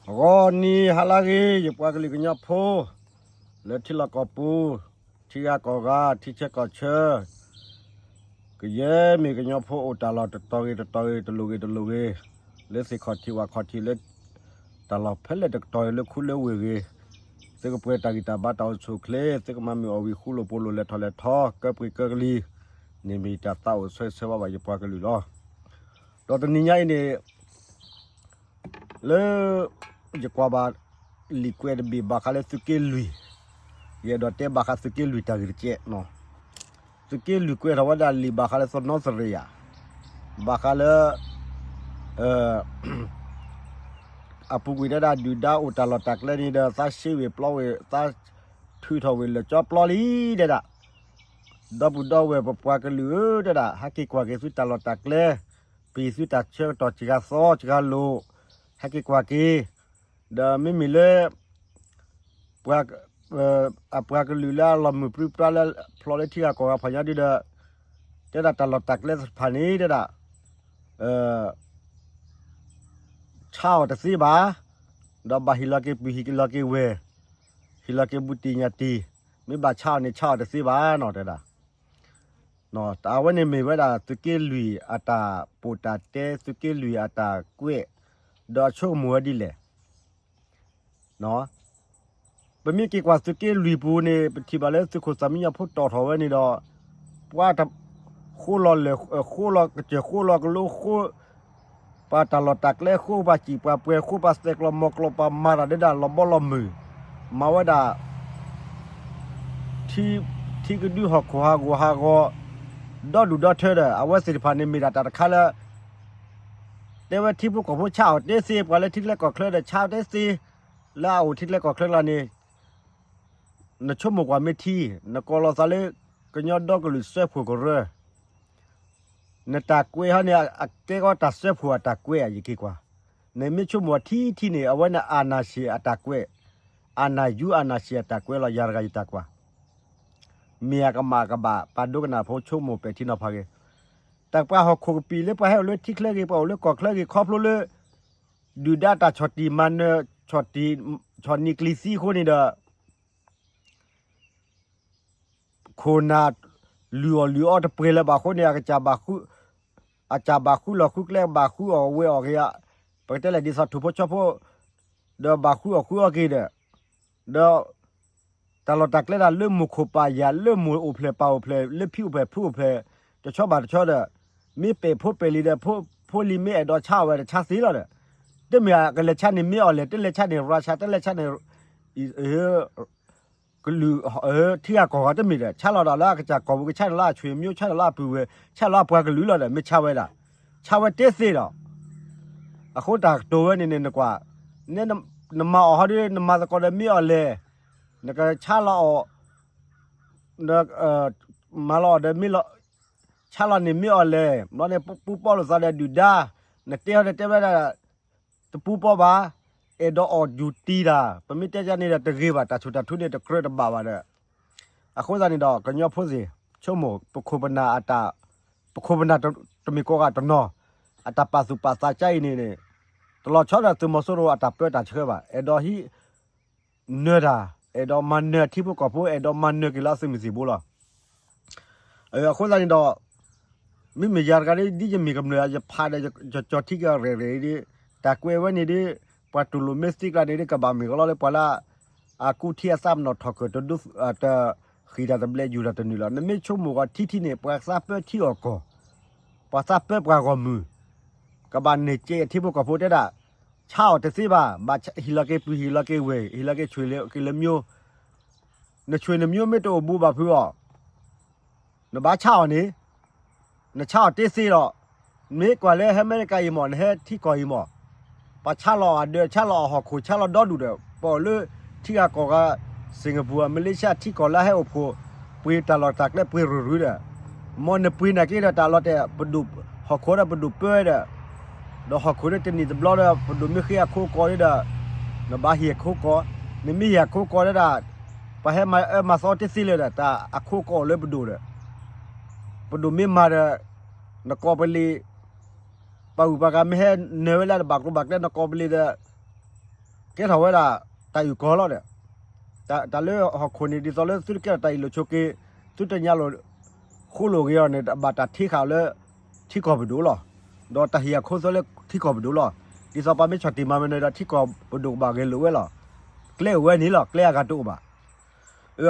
ဂီၤနံၤဟါလၢအဂ့ၤ ယပှၤကလုာ်ကညီဖိ လၢထံလီၢ်ကီၢ်ပူၤ, ထံဂၤကီၢ်ဂၤ, ထံဆၢကီၢ်ဆၢ, ကယဲၢ်မ့ၢ်ကညီဖိအိၣ်တၢ်လီၢ်တတီၤဂ့ၤတတီၤဂ့ၤ တလိၣ်ဂ့ၤတလိၣ်ဂ့ၤ, လၢသ့ၣ်ခီၣ်ထံးဝၣ်ခီၣ်ထံးလၢ တၢ်လီၢ်ဖဲလဲၣ်တကတီၢ်ဂ့ၤ လၢခူလၢဝ့ၢ်ဂ့ၤ, သုကပှဲၤတၢ်ဂံၢ်တၢ်ဘါတၢ်အိၣ်ဆူၣ်အိၣ်ချ့, သုကမၤမုာ်အီၣ်ဝံၤ ဃူလိာ်ဖိးလိာ် လဲၤထီၣ်လဲၤထီ ကၢပှ့ၤကၢကလံၤ, န့ၣ်မ့ၢ်တၢ်သးအိၣ်ဆၢဂ့ၤဆၢဝါဘၣ်ယပှၤကလုာ်လီၤ. ဒီးတနံၤညါအံၤန့ၣ် လၢ ယကွၢ်ဘၣ်လံာ်ကွဲးတဘ့ၣ်ဘၣ်ဃးလၢသုးက့လွံၢ်, ယအဲၣ်ဒိးတဲဘၣ်ဃးသုးက့လွံၢ်တၢ်ဂ့ၢ်တကဲးနီၤ. သုးက့လွံၢ်ကွဲးထီၣ်ဝဲဒၣ်လံာ်ဘၣ်ဃးလၢသနီသရ့ယၤ, ဘၣ်ဃးလၢ အပူၤကွံာ်တဲဒၣ် ဒုၣ်ဒါအိၣ်တၢ်လီၢ်တၢ်ကျဲန့ၣ်ဒီး သးရှ့ဝ့ၢ်ပျီဝ့ၢ် သးထုးထီၣ်ဝ့ၢ်လၢာ်ကၠီပျီလံတဲဒၣ်, ဒီပုၢ်ဒီဝဲၢ်ပပှၤကလုာ်ဧၢတဲဒၣ် ဟဲက့ၤကွၢ်က့ၤသုတၢ်လီၢ်တၢ်ကျဲ, ပဟံးသုတၢ်ဆၢကတီၢ်စှၤသီစှၤလိာ်, ဟဲက့ၤကွၢ်က့ၤ, ဒီးမ့မ့ၢ်လၢ ပှၤ အပှၤကလုာ်လၢအလီၤမုၢ်ပြံပြါလၢဖျိးလၢထံဂၤကီၢ်ဂၤဖီၣ်ညါဒုဒီး တဲဒၣ်တၢ်လီၢ်တၢ်ကျဲသ့ၣ်တဖၣ်န့ၣ်တဲဒၣ် ဆါအီၤတသ့ဘၣ်, ဒီးဘၣ်ဟ့ၣ်လီၤက့ၤပုၢ်ဟ့ၣ်လီၤက့ၤဝဲၢ်, ဟ့ၣ်လီၤက့ၤဘူးတံၢ်ညၣ်တံၢ်, မ့ၢ်ဘၣ်ဆါအီၤန့ၣ် ဆါအီၤတသ့ဘၣ်နီၤတဲဒၣ်. အဝဲန့ၣ်မ့ၢ်ဝဲဒၣ်သုးက့လွံၢ်အတၢ်ပိာ်တၢ်တဲ သုးက့လွံၢ်အတၢ်ကွဲး, ဒီးအဆိကမိၣ်ဝဲဒ်လဲၣ်. ပမ့ၢ်က့ၤကွၢ်သုးက့လွံၢ်ပူၤန့ၣ် ပထံၣ်ဘၣ်လၢသုးခိၣ်သးမံညီဖိတီၣ်ထီၣ်ဝဲန့ၣ်ဒီး ပှၤတ ဃိလီၤလၢာ် ဃိလီၤကစၢၢ် ဃိလီၤကလိ ဃိ ပှၤတၢ်လီၢ်တၢ်ကျဲ ဃိပှၤစံၣ်ပှၤပှဲၤ ဃိပှၤသဲးကျိးမီၤကျိး ပှၤမၤတၢ်ဒဲဒၣ်လီၤဘီလီၤမုၢ်, မၤဝဲဒၣ် ထံကဒုဟီၣ်ခိၣ်ဟးဂူာ်ဟးဂီၤ ဒီဒူၣ်ဒီထၢဒီး အဝဲသ့ၣ်တဖၣ်န့ၣ်မ့ၢ်ဒၣ်တၢ်တခါလၢ တဲဝဲထံဖိကီၢ်ဖိဆါအီၤတသ့ ပှၤလၢထံကျဲကီၢ်ချၢဒီးဆါအီၤတသ့, လၢအအိၣ်ထံကျဲကီၢ်ချၢလီၤန့ၣ် နဆိကမိၣ်ကွၢ်မ့ၢ်ထံ, နကိးလီၤသးလၢ ကညီဒီကလုာ်စၢဖှိၣ်ကရၢ, နတၢ်ကွဲးဟီန့ၣ် အကဲကီးတၢ်စၢဖှိၣ်အတၢ်ကွဲး ယက့ၤကွၢ်, နမ့ၢ်ဆိကမိၣ်ထံထံန့ၣ် အဝဲန့ၣ် အာဏာရှင် အတၢ်ကွဲး, အာဏာယူ အာဏာရှင် အတၢ်ကွဲးလီၤ ယၤတဂၤယတၢ်ကွၢ်, မ့ၢ်အကမၣ်ကဘၣ် ပှၤဒိကနၣ်ဖိဆိကမိၣ်ပဲာ်ထံနီၤဖးဂ့ၤ, တၢ်ပှၤဟီၣ်ခိၣ်ကပံာ်လၢပှၤဟဲအိၣ်လၢထံချၢဂ့ၤ ပှၤအိၣ်လၢကီၢ်ချၢဂ့ၤ ခီဖျိလၢ ဒုၣ်ဒါတၢ်ဆီၣ်တံၢ်မၤနၢၤ ဆီၣ်တံၢ် ဆီၣ်နံၤကျံၤသံအဃိန့ၣ်ဒီး ခိၣ်နၢ် လုၢ်အီၣ်လုၢ်အီတပှဲၤလၢၤဘၣ်အဃိန့ၣ် အကစၢ်ဘၣ်ဃု အကစၢ်ဘၣ်ဃုလီၢ်ဃုကျဲ ဘၣ်ဃုအီၣ်ဝဲအီၣ်က့ၤ, ပကတဲလဲၣ်ဒ်သိးထိၣ်ဖိဆီဖိ ဒီးဘၣ်ဃုအီၣ်ဃုအီက့ၤဒီး, ဒီး တၢ်လီၢ်တၢ်ကျဲဒၣ်လၢမိၢ်ခိၣ်ပၢ်ယာ် လၢမိၢ်အိၣ်ဖျဲၣ်ပၢ်အိၣ်ဖျဲၣ် လၢဖံအိၣ်ဖျဲၣ်ဖုအိၣ်ဖျဲၣ် တဆီဘၣ်တဆီဒီး မ့ၢ်ပဲာ်ဖိပဲာ်လံၤဒီး ဖိလံၤမ့ၢ်အဲၣ်ဒိးဆါအီၤဝဲတဆါသ့လီၤဒီး, တမ့ၢ်ကလဲၤဆါန့ၣ်မ့ၢ်အီၤလဲၣ် တလဲၤဆါန့ၣ် Russia တလဲၤဆါန့ၣ် ကလုာ် ထံဂၤကီၢ်ဂၤတမ့ၢ်ဒီး ဆါလီၤဒီးလၢအကစၢ်ကီၢ်ပူၤ ကဆါန့ၣ်လၢအဆွေမျိုး ဆါန့ၣ်လၢအပုၢ်ဝဲၢ် ဆါလီၤအပှၤကလုာ်လီၤဒီး မ့ၢ်ဆါဝဲဒၣ် ဆါဝဲတသ့ဒီး အဃိတၢ်ကတိၤဝဲန့ၣ်န့ၣ် နကွၢ် နမၤအီၤဟီဒီး နမၤသကိးဒီးမ့ၢ်အီၤလဲၣ်, နကဆါလီၤအီၤ မၤလီၤအီၤဒီးမ့ၢ်လီၤ ဆါလီၤန့ၣ်မ့ၢ်အီၤလဲၣ်, ဘျီန့ၣ် ပူပီလိာ်သးဒီးဒုၣ်ဒါ, နတဲဟီဒီးတဲဝဲဒၣ် တပူပီဘၣ်, အဲၣ်ဒိးအီၣ်ယူၤတံၢ်တၢ်, ပမ့ၢ်တဲဒ်န့ၣ်ဒီးတဂ့ၤဘၣ်, တၢ်ဆိၣ်တၢ်ထုန့ၣ်တကြၢးတဘၣ်ဘၣ်ဒီး, အဃိသတးန့ၣ်ဒီး ကညီဖိသ့ၣ် ဆိကမိၣ် ပခိၣ်ပနၢ်အတၢ်, ပခိၣ်ပနၢ် တမ့ၢ်ကိးဂၤတနီၤ, အတၢ်ပာ်သူၣ်ပာ်သးကါအံၤန့ၣ်န့ၣ်, တလီၤဆီဒီးသုးမီၤစိရိၤအတၢ်ပၢတၢ်ဆှၢဘၣ်, အဲၣ်ဒိးဟံး နၢၤတၢ်, အဲၣ်ဒိးမၤနၢၤထံဖိကီၢ်ဖိ, အဲၣ်ဒိးမၤနၢၤက့ၤလၢအသုးမုၢ်သံၣ်ဘိလီၤ. အဃိသတးန့ၣ်ဒီး မ့မ့ၢ်ယၤတဂၤဒ်ယမ့ၢ်ကမျၢၢ် ယဖးဒီးယကၠီၤထံက့ၤရဲၣ်ရဲၣ်ဒ်, တၢ်ကွဲးဝဲန့ၣ်ဒ်, ပှၤတူၢ်လိာ်မ့ၢ်သံကျါန့ၣ်ဒ် ကဘၣ်မ့ၢ်ကလီလၢပှၤလၢ အကူထံအသးပနီၣ်ထီၣ်ကၢၢ် တဒိ, တဃံးတၢ်တဘျဲး ယူၤတၢ်တနုာ်လီၤ. နမ့ၢ်ဆိကမိၣ်ဂီၤထံထံန့ၣ် ပှၤသးပၢထံအီၣ်ကီၢ်, ပှၤသးပၢပှၤဂီၢ်မုၢ်, ကဘၣ်န့ၢ်ကဲအထံဖိကီၢ်ဖိတဲဒၣ်, ဆါအီၤတသ့ဘၣ်, ဘၣ်ဟ့ၣ်လီၤက့ၤပုၢ်ဟ့ၣ်လီၤက့ၤဝဲၢ် ဟ့ၣ်လီၤက့ၤဆွေလၢက့ၤလၢမျိုး, နဆွေနမျိုးမ့ၢ်တအိၣ်ဘူးဘၣ်ဖုးအီၤ နဘၣ်ဆါအီၤန့ၣ်, နဆါအီၤတသ့ဒီး, မ့ၢ်ကွၢ်လၢဟဲအမဲရကၤအံၤမး နဟဲထံကီၢ်အံၤမး, ပှၤဆါလီၤအဒၢး ဆါလီၤအဟီၣ်ခိၣ် ဆါလီၤဒီဒူၣ်ဒီး ပအိၣ်လၢထံဂၤကီၢ်ဂၤ Singapore မလေးရှား ထံကီၢ်လၢဟဲအိၣ်ဖှိၣ် ပှ့ၤတၢ်လီၢ်တၢ်ကျဲပှ့ၤရုၢ်ရုၢ်ဒီး, မ်နပှ့ၤနာ်က့ဒီးတၢ်လီၤတဲာ် ပဒိၣ် ဟီၣ်ခိၣ်ဒီးပဒိၣ်ပၢဒီး ဒီးဟီၣ်ခိၣ်ဒီးတနံၣ်တဘျီဒီး ပဒိၣ်မ့ၢ်ဃ့အခိကီၢ်ဒီး နဘၣ်ဟ့ၣ်အခိကီၢ်, နမ့ၢ်ဟ့ၣ်အခိကီၢ်ဒီး ပှၤဟဲမၤအၢမၤသီတသ့လၢၤဒီး တၢ်အခိကီၢ်အိၣ်လၢပဒိၣ်ဒီး, ပဒိၣ်မ့ၢ်မၤဒီး နကီၢ်ပလံၤ, ပှၤဂုၤပှၤဂၤမ့ၢ်ဟဲနၢၤဝဲလၢတဘၣ်ကျိၤဘၣ်ကျဲ နကီၢ်ပလံၤဒီး ကဲထီၣ်ဝဲဒၣ် တၢ်အုၣ်ကီၤလီၤဒီး တၢ်လၢဟီၣ်ခိၣ်န့ၣ် ဒ်သိးလၢသုတကဲထီၣ်တၢ်အ့ၣ်လိာ်ဆိးက့, သုတညါလိာ်ဃိလိာ်ဂ့ၤအီၤန့ၣ် ဘၣ်တၢ်ထံဃာ်အီၤလၢ ထံကီၢ်ပဒိၣ်လီၤ. ဒီးတၢ်ဟ့ၣ်အခိအသွဲလၢထံကီၢ်ပဒိၣ်လီၤ. ဒ်သိးပှၤမ့ၢ်ဆီၣ်တံၢ်မၤမနုၤဒီး ထံကီၢ်ပဒိၣ်ကဘၣ်ဂဲၤလိာ်ဝဲလီၤ. ကျဲအိၣ်ဝဲန့ၣ်လီၤ. ကျဲအဂၤတအိၣ်ဘၣ်.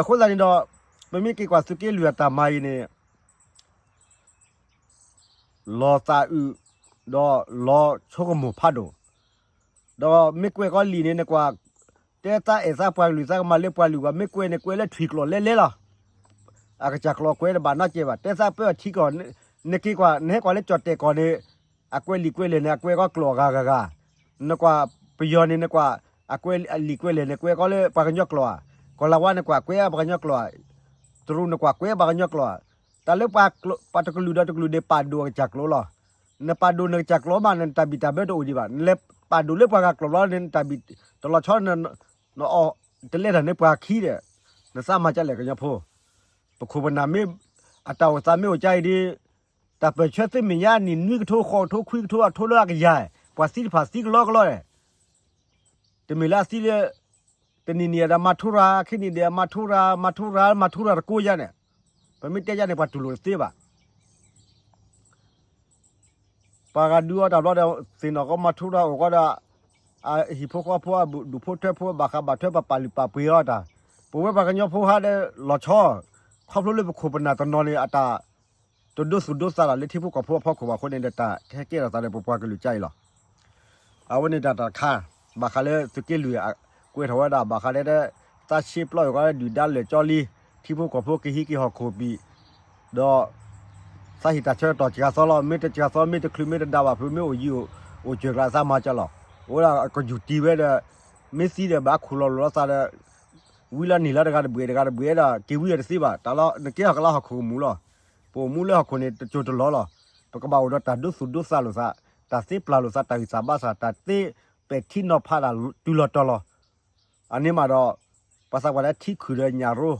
အဃိသတးန့ၣ်ဒီး ပမ့ၢ်က့ၤကွၢ်သုးက့လွံၢ်အတၢ်မၤအံၤန့ၣ် လီၤသးအုး ဒီးလီၤဆိကမိၣ်ဖးဒိၣ်, ဒီးမ့ၢ်ကွဲးကီးလံာ်န့ၣ် နကွၢ် တဲသးအဲၣ်သးပှၤကလုာ် သးကမၤလၢပှၤလုာ်ဘၣ်, မ့ၢ်ကွဲးန့ၣ် ကွဲးလၢထွံၣ်ကျိာ်လဲလဲလီၤ. အကစၢ်ကျိာ်ကွဲးတဘၣ်နီတစဲးဘၣ်. တဲသးပၢအထံကီၢ်, နက့ၤကွၢ် နဟဲကွၢ်လၢကၠီၣ်တဲာ်ကီၢ်န့ၣ် အကွဲးလံာ်ကွဲးလဲၢ်န့ၣ် အကွဲးကီးကျိာ်အဂၤဂၤဂၤ, နကွၢ်ပယီၤန့ၣ် နကွၢ် အကွဲးလံာ်ကွဲးလဲၢ်န့ၣ် ကွဲးကီးလၢပှၤကညီကျိာ်ဧါ, ကီၢ်လၤဝါန့ၣ်ကွၢ် ကွဲးပှၤကညီကျိာ်ဧါ, တရူးန့ၣ်ကွၢ် ကွဲးပှၤကညီကျိာ်ဧါ. တၢ်လၢပှၤတကလုာ်ဒီးတကလုာ်န့ၣ် ပာ်ဒိၣ်အကစၢ်ကျိာ်လီၤ. နပာ်ဒိၣ်နကစၢ်ကျိာ်မးန့ၣ် နတၢ်ဘံၣ်တၢ်ဘၢတအိၣ်ဒံးဘၣ်. နလဲၤပာ်ဒိၣ်လၢပှၤဂၤကျိာ်ဘျီန့ၣ် နတၢ်ဘံၣ်တလီၤဆီ နအီၣ်တလဲတၢ်န့ၢ်ပှၤခံဒီး နသးမၤကလဲၣ်ကညီဖိ. ပခိၣ်ပနၢ်မ့ၢ် အတၢ်အိၣ်သးမ့ၢ်အိၣ်ကါအံၤဒီး တၢ်ပၢၢ်ဆၢသုမဲာ်ညါနံၣ်နွံကထိ ဃိးကထိ ခွံကထိ အထိလၢအကယၤ, ပှၤသံတဖၣ်သံကလီကလီဒီး တမ့ၢ်လၢအသံလၢ တနံၤနံၤဒီးမၤထူရၤ, ခံနံၤဒီးမၤထူရၤ, မၤထူရၤ, မၤထူရၤတကိးယါန့ၣ်, ပမ့ၢ်တဲယါန့ၣ် ပှၤတူၢ်လိာ်တသ့ဘၣ်. ပှၤဂၤဒုးအီၣ်တၢ်ဘျီဒီး သ့ၣ်နီၣ်ကီမၤထူရၤအိၣ်ကီဒီး အဟံၣ်ဖိဃီဖိအဒူၣ်ဖိထၢဖိ ဘၣ်ဃးဘၣ်ထွဲ ပပာ်လုၢ်ပာ်ပှ့ၤအီၤတၢ်, ပဝဲပှၤကညီဖိဟါဒီးလီၤဆီ, ခီဖျိလၢပခိၣ်ပနၢ်တနီၤန့ၣ် အတၢ် တဒိသူၣ်ဒိသးလၢ်လၢထံဖိကီၢ်ဖိအဖီခိၣ်ဘၣ်အဃိန့ၣ်ဒီး တၢ်ကဟဲကဲထီၣ်သးဒီးပပှၤကလုာ်ကအံၤလီၤ. အဝဲန့ၣ်တၢ်တခါ, ဘၣ်ဃးလၢသုးက့လွံၢ်အကွဲးထီၣ်ဝဲဒၣ် ဘၣ်ဃးလၢ သးဆ့ပျီအံၤကီဒုၣ်ဒါလၢာ်ကၠီလံ, ထံဖိကီၢ်ဖိကဟံးက့ၤဟီၣ်ခိၣ်ပံာ်, ဒီး သးဟ့ၣ်တၢ်ဆၢကတီၢ်စှၤသီလီၤ. မ့ၢ်တစှၤသီ မ့ၢ်တချုး မ့ၢ်တဒါဘၣ်ဖုး မ့ၢ်အိၣ်ယံၤအိၣ်စၢၤကျါ သးမၤကလီၤ. အိၣ်ဝဲဒၣ်ကယူၤတံၢ်ဝဲဒီး မ့ၢ်သံဒီးဘၣ်ခိၣ်လီၤလိၤလိာ်သးဒီး ဝံလၢနံၤလၢတဂၤတဘှဲး တဂၤတဘှဲးဒီး က့ၤဝံအီၤတသ့ဘၣ်. တၢ်လီၤ နကဲထီၣ်ကလါဟီၣ်ခိၣ်ကမူၤလီၤ. ပအိၣ်မူလၢဟီၣ်ခိၣ်န့ၣ် တစိၢ်တလီၤလီၤ. ပကဘၣ်အိၣ်ဒီးတၢ်ဒိသူၣ်ဒိသးလိာ်သး, တၢ်သ့ပျၢ်လိာ်သး, တၢ်ဂံၢ်စၢ်ဘါစၢ်, တၢ်သ့ပဲာ်ထံနီၤဖးတၢ်တုၤလီၤတီၤလီၤ. အန့ၣ်မးဒီး ပှၤသးပှၢ်တဲထံခုၣ်ဒီးညၣ်ရိ,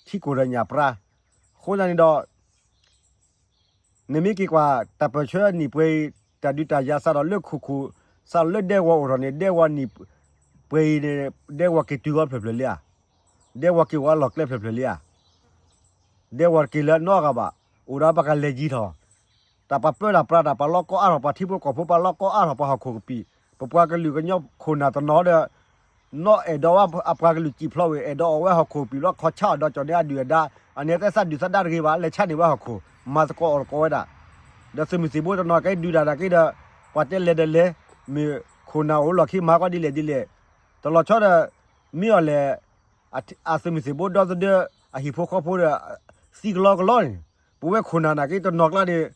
ထံကိၢ်ဒီးညၣ်ပြါ. အဃိသတးန့ၣ်ဒီး နမ့ၢ်က့ၤကွၢ် တၢ်ပၢၢ်ဆၢနံၣ်ပှဲၤအံၤ တၢ်ဒုးတၢ်ယၤစးထီၣ်လၢခိၣ်ခိၣ်, စးထီၣ်လၢဒဲကဝီၤအိၣ်ထီၣ်န့ၣ် ဒဲကဝီၤနံၣ်ပှဲၤအံၤန့ၣ် ဒဲကဝီၤက့ၤတုၤအီၤဖျၢၣ်ဖျၢၣ်လံဧါ. ဒဲကဝီၤက့ၤဝဲလီၢ်ကျဲဖျၢၣ်ဖျၢၣ်လံဧါ. ဒဲကဝီၤတက့ၤလၢနီတဂၤဘၣ်, အိၣ်ဒီးပကလဲၤယံၤထီၣ် တၢ်ပှၤပၢတၢ်ပြးတၢ် ပှၤလီၢ်ကီအါထီၣ်ပှၤထံဖိကီၢ်ဖိ ပှၤလီၢ်ကီအါထီၣ်ပှၤဟီၣ်ခိၣ်ကပံာ်, ပပှၤကလုာ်ကညီခိၣ်နၢ်တနီၤဒီး နီၢ်အဲၣ်ဒိးဝဲအပှၤကလုာ်စံၣ်ဖျိးဝဲ အဲၣ်ဒိးအီၣ်ဝဲဟီၣ်ခိၣ်ကပံာ် ဘျီခီဆါအီၤဒီးကၠီၣ်န့ၢ်အဒုၣ်အဒါ, အန့ၣ်သဲသးဒုၣ်သးဒါတဂ့ၤဘၣ် လဲၤဆါန့ၢ်ဝဲဟီၣ်ခိၣ်, မၤသကိးအီၣ်သကိးဝဲဒၣ်. ဒီးသုးမုၢ်သံၣ်ဘိတနီၤက့ဒုးတၢ်နာ်က့ဒီး ပှၤတဲလဲၤဒီးလဲၤ, မ့ၢ်ခိၣ်နၢ်အိၣ်လီၢ်ခံမၤကီဒ်လဲၣ်ဒ်လဲၣ်, တလီၤဆီဒီး မ့ၢ်အီၤလဲၣ် အသုးမုၢ်သံၣ်ဘိဒီသဒၢ အဟံၣ်ဖိဃီဖိဒီး သံကလီကလီန့ၣ်, ပဝဲခိၣ်နၢ်နာ်က့တနီၤကျါန့ၣ်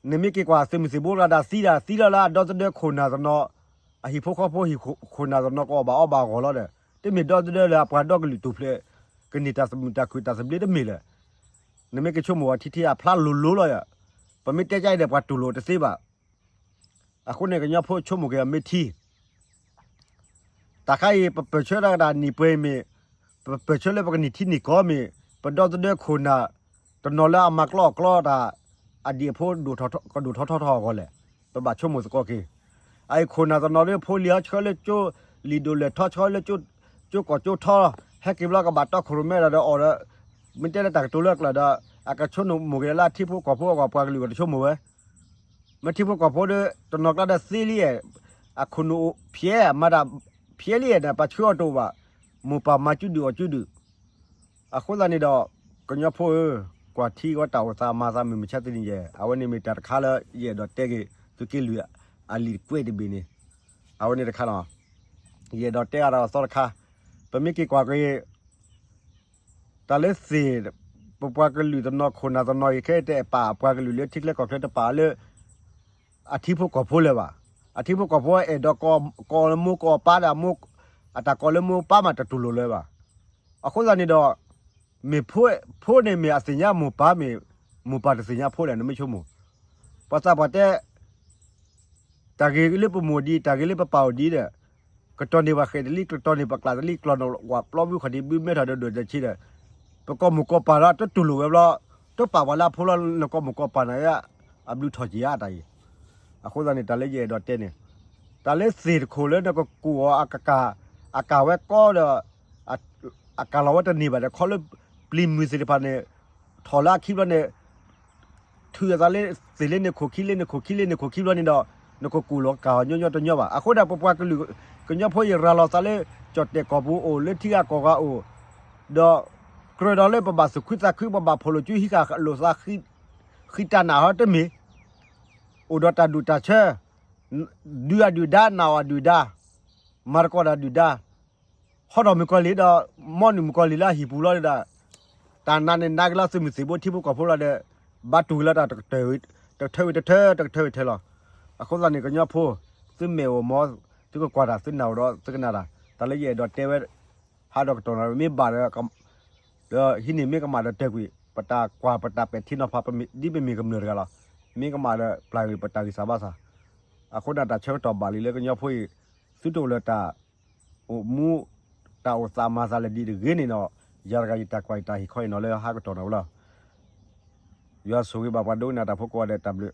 နမ့ၢ်က့ၤကွၢ်သုးမုၢ်သံၣ်ဘိတဂၤဒီးသံဒၣ်သံလၢ်လၢအဒီသဒၢခိၣ်နၢ်တနီၤ, အဟံၣ်ဖိဃီဖိဟံၣ်ခိၣ်နၢ်တနီၤကအီၣ်ဘၣ်အီဘၣ်အဂီၢ်လီၤဒီး တမ့ၢ်ဒီသဒၢလၢအပှၤဒီကလုာ်တူၢ်ဖျဲး ကန့ၢ်တၢ်မုာ်တၢ်ခုၣ်တၢ်သဘျ့တမ့ၢ်လၢၤ. နမ့ၢ်ကဆိကမိၣ်အီၤထံထံအဖျါလိၤလိၤလီၤယၤ, ပမ့ၢ်တဲကါအံၤဒီးပှၤတူၢ်လိာ်တသ့ဘၣ်. အဃိန့ၣ် ကညီဖိဆိကမိၣ်က့ၤအီၤမ့ၢ်ထံ တၢ်ခါအံၤ ပပၢၢ်ဆၢတၢ်ကဒၣ်နံၣ်ပှဲၤမ့ၢ်, ပပၢၢ်ဆၢလၢပကန့ၢ်ထံန့ၢ်ကီၢ်မ့ၢ်, ပဒီသဒၢခိၣ်နၢ် တနီၤလၢအမၤကျီအီၣ်ကျီတၢ် အဒံၣ်အဖိ ကဒိၣ်ထီၣ်ထီထီၣ်အဂီၢ်လဲၣ်, ပဘၣ်ဆိကမိၣ်သကိးက့ၤ. အအံၤခိၣ်နၢ်တနီၤဒီး ဖိလံၤဟီဆှၢလၢကၠိ, လံာ်ဒိၣ်လဲၢ်ထီဆှၢလၢကၠိကိၢ်ကၠိထီ, ဟဲက့ၤဘျီကဘၣ်တီခိၣ်ရိၣ်မဲဒီးအီၣ်ဒီး မ့ၢ်တဲလၢတၢ်ကတိၤလၢအကျၢၤဒီး အကဆိကမိၣ်က့ၤလၢအထံဖိကီၢ်ဖိအဂီၢ် ပှၤကလုာ်ဂီၢ်တဆိကမိၣ်ဝဲ မ့ၢ်ထံဖိကီၢ်ဖိဒီး တနီၤကျါဒီးသ့လံဧါ, အခိၣ်နူာ်ဖျဲး မၤတၢ်ဖျဲးလံဧါဒီး ပှၤဆှၢအီၤတအိၣ်ဘၣ်, မိၢ်ပၢ်မၤစုဒုၣ်အီၣ်စုဒုၣ်. အဃိသတးန့ၣ်ဒီး ကညီဖိဧၢ, ကွၢ်ထံဝဲတၢ်အိၣ်သးမၤသးမုၢ်မဆါတနံၤယဲၢ်, အဝဲန့ၣ်မ့ၢ်တၢ်တခါလၢယအဲၣ်ဒိးတဲက့ၤ သုးက့လွံၢ်အလံာ်ကွဲးတဘ့ၣ်န့ၣ်, အဝဲန့ၣ်တခါလီၤ. ယအဲၣ်ဒိးတဲအါဒီးအသီတခါ, ပမ့ၢ်က့ၤကွၢ်က့ၤ တၢ်လၢသ့ၣ် ပပှၤကလုာ်တနီၤခိၣ်နၢ်တနီၤအံၤ ခဲအံၤတအဲၣ်ပာ်အပှၤကလုာ်လၢထံချၢကီၢ်ချၢ တပာ်လၢ အထံဖိကီၢ်ဖိလၢၤဘၣ်. အထံဖိကီၢ်ဖိအဲၣ်ဒိးကိးလၢမိၢ်ကိးပၢ်ဒီး အတၢ်ကိးလၢမိၢ်ပၢ်မးတတူၢ်လိာ်လၢၤဘၣ်. အဃိသတးန့ၣ်ဒီး မ့ၢ်ဖိန့ၣ်မ့ၢ်အသ့ၣ်ညါမိၢ်ပၢ်မ့ၢ် မိၢ်ပၢ်တသ့ၣ်ညါဖိလဲၣ် နမ့ၢ်ဆိကမိၣ်. ပှၤသးပှၢ်တဲ တၢ်ဂ့ၤလၢပမိၢ်ဒံး တၢ်ဂ့ၤလၢပပၢ်အိၣ်ဒံးဒီး ကတီၢ်န့ၢ်ပှၤဃဲးတလံ ကတီၢ်န့ၢ်ပှၤကျၢ်တလံ ကျီၢ်နီၣ်ဝးပျီဘုခီၣ်ဒံးဘုမဲထီၣ်ဒီးဒိၣ်ဒီးဆံးဒီး ပကီၢ်မိၢ်ကီၢ်ပၢ်ဒီးတတူၢ်လိာ်ဝဲဘျီ တပာ်ပှၤလၢအဖိလီၤ နကီၢ်မိၢ်ကီၢ်ပၢ်နၤဧၢ အဘျုးထီၣ်က့ၤဧါတၢ်အံၤ. အဃိသတးန့ၣ် တၢ်လၢယအဲၣ်ဒိးတဲန့ၣ် တၢ်လၢသ့ၣ်တခိၣ်လၢနကကူၣ်အီၤ အကၣ်ဝဲကီဒီး အကၣ်လီၤဝဲတန့ၢ်ဘၣ်ဒီး ခီလၢပျံၤမုၢ်သ့ၣ်တဖၣ်န့ၣ် ထီၣ်လၢအခံဘျီန့ၣ် ထုးအသးလၢသ့ၣ်လၢန့ၣ်ခိၣ်ခံ လၢန့ၣ်ခိၣ်ခံ လၢန့ၣ်ခိၣ်ခံဘျီန့ၣ်ဒီး နကကူၣ်လီၤကၣ်အီၤညီညီတညီဘၣ်. အဃိဒၣ်ပပှၤကလုာ်ကညီဖိအံၤ ရၤလီၤသးလၢ ကၠီၣ်တဲၣ်ကီၢ်ပူၤအိၣ် လၢထံဂၤကီၢ်ဂၤအိၣ် ဒီးကြၢးဒီးလၢပဘၣ်သူၣ်ခုသးခု ပဘၣ်ဖိးလိာ်စုဟံးဃာ်လိာ်သး ဃံတၢ်နၢ်ဟီတမ့ၢ် အိၣ်ဒီးတၢ်ဒူၣ်တၢ်ဆၢ ဒုးအဒုၣ်ဒါ နာ်အီၤအဒုၣ်ဒါ မၤသကိးတၢ်ဒုၣ်ဒါ ဟီထီၣ်မုၣ်ကီၤလံၢ်ဒီး မ်နုာ်မုၣ်ကီၤလံၢ်လၢအဟံၣ်ပူၤလီၤဒီး တၢ်နါန့ၣ်နါက့ၤလၢသုးမုၢ်သံၣ်ဘိထံဖိကီၢ်ဖိလီၤဒီး ဘၣ်တူၢ်လၢတၢ်တကထၢဝံၤတထၢ တကထၢဝံၤတထၢလီၤ. အဃိသတးန့ၣ် ကညီဖိ သုမ့ၢ်အိၣ်မ် သုကကွၢ်တၢ် သုနၢ်အိၣ်ဒီးသုကနၣ်တၢ် တၢ်လၢယအဲၣ်ဒိးတဲဝဲ ဟးဒီးကတီၢ်နၢ် မ့ၢ်ဘၣ်ဒီး ဒီးဟံးန့ၢ်မ့ၢ်ကမၣ်ဒီးတၢၢ်ကွံာ် ပတၢ်ကွၢ်ပတၢ်ပဲာ်ထံနီၤဖး ဒ်ပမ့ၢ်ကမျၢၢ်တဂၤလီၤ. မ့ၢ်ကမၣ်ဒီးပျၢ်ကွံာ်ပတၢ်ဂံၢ်စၢ်ဘါစၢ် အဃိန့ၣ်တၢ်ဆၢကတီၢ်ဘၣ်လံလၢကညီဖိအံၤ သုတအိၣ်လၢတၢ်အိၣ်မူ တၢ်အိၣ်သးမၤသးလၢဒ်တဂ့ၤန့ၣ်ဒီး ယၤတဂၤယတၢ်ကွၢ်ယတၢ်ဟ့ၣ်ခီအံၤနီၤလၢဟးကတီၢ်နၢ်ဝဲလီၤ. ယွၤဆိၣ်ဂ့ၤဘၣ်ပှၤဒိကနၣ်တၢ်ဖိကိးဂၤဒဲး တၢ်ဘျုး